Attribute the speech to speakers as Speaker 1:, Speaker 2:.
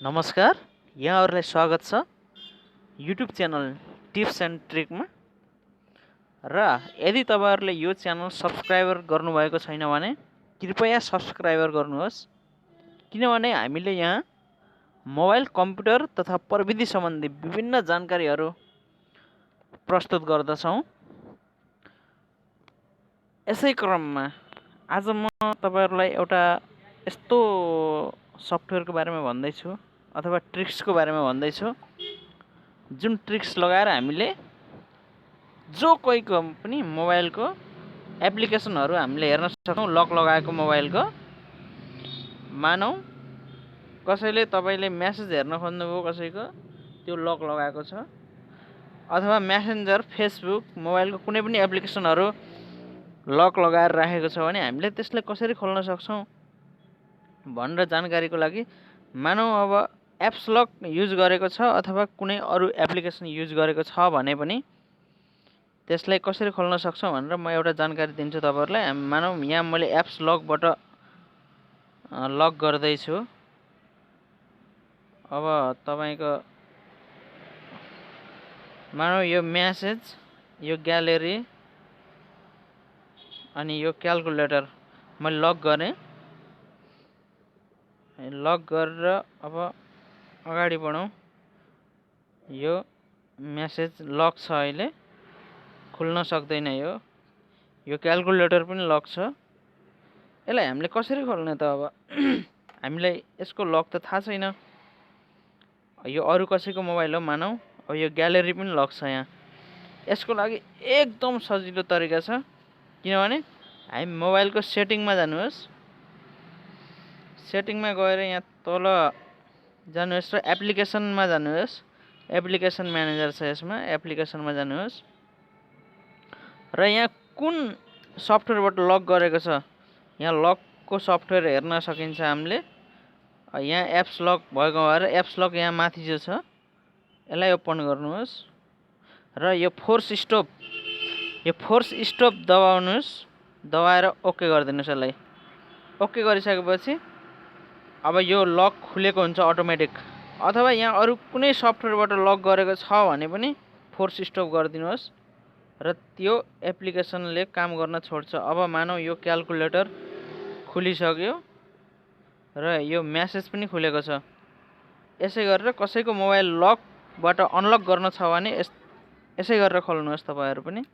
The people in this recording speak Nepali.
Speaker 1: नमस्कार, यहाँहरूलाई स्वागत छ युट्युब च्यानल टिप्स एन्ड ट्रिकमा। र यदि तपाईँहरूले यो च्यानल सब्सक्राइबर गर्नुभएको छैन भने कृपया सब्सक्राइबर गर्नुहोस्, किनभने हामीले यहाँ मोबाइल कम्प्युटर तथा प्रविधि सम्बन्धी विभिन्न जानकारीहरू प्रस्तुत गर्दछौँ। यसै क्रममा आज म तपाईँहरूलाई एउटा यस्तो सफ्टवेयरको बारेमा भन्दैछु अथवा ट्रिक्सको बारेमा भन्दैछु, जुन ट्रिक्स लगाएर हामीले जो कोहीको पनि मोबाइलको एप्लिकेसनहरू हामीले हेर्न सक्छौँ। लक लगाएको मोबाइलको, मानौ कसैले तपाईँले म्यासेज हेर्न खोज्नुभयो, कसैको त्यो लक लगाएको छ, अथवा म्यासेन्जर, फेसबुक, मोबाइलको कुनै पनि एप्लिकेसनहरू लक लगाएर राखेको छ भने हामीले त्यसलाई कसरी खोल्न सक्छौँ भनेर जानकारीको लागि, मानौ अब एप्स लक युज गरेको छ अथवा कुनै अरू एप्लिकेसन युज गरेको छ भने पनि त्यसलाई कसरी खोल्न सक्छौँ भनेर म एउटा जानकारी दिन्छु तपाईँहरूलाई। मानौ यहाँ मैले एप्स लकबाट लक गर्दैछु। अब तपाईँको मानौ यो म्यासेज, यो ग्यालेरी अनि यो क्यालकुलेटर मैले लक गरेँ। लक गरेर अब अगाडि बढौँ। यो म्यासेज लक छ, अहिले खुल्न सक्दैन। यो क्यालकुलेटर पनि लक छ। यसलाई हामीले कसरी खोल्ने त? अब हामीलाई यसको लक त थाहा छैन। यो अरू कसैको मोबाइल हो मानौ। अब यो ग्यालेरी पनि लक छ। यहाँ यसको लागि एकदम सजिलो तरिका छ, किनभने हामी मोबाइलको सेटिङमा जानुहोस्। सेटिङमा गएर यहाँ तल जानुहोस् र एप्लिकेसनमा जानुहोस्। एप्लिकेसन म्यानेजर छ, यसमा एप्लिकेसनमा जानुहोस् र यहाँ कुन सफ्टवेयरबाट लक गरेको छ, यहाँ लकको सफ्टवेयर हेर्न सकिन्छ हामीले। यहाँ एप्स लक भएको भएर एप्स लक यहाँ माथि जो छ यसलाई ओपन गर्नुहोस् र यो फोर्स स्टप दबाउनुहोस्। दबाएर ओके गरिदिनुहोस्। यसलाई ओके गरिसकेपछि अब यो लक खुलेको हुन्छ अटोमेटिक। अथवा यहाँ अरू कुनै सफ्टवेयरबाट लक गरेको छ भने पनि फोर्स स्टप गरिदिनुहोस् र त्यो एप्लिकेसनले काम गर्न छोड्छ। अब मानौ यो क्यालकुलेटर खुलिसक्यो र यो म्यासेज पनि खुलेको छ। यसै गरेर कसैको मोबाइल लकबाट अनलक गर्न छ भने यसै गरेर खोल्नुहोस् तपाईँहरू पनि।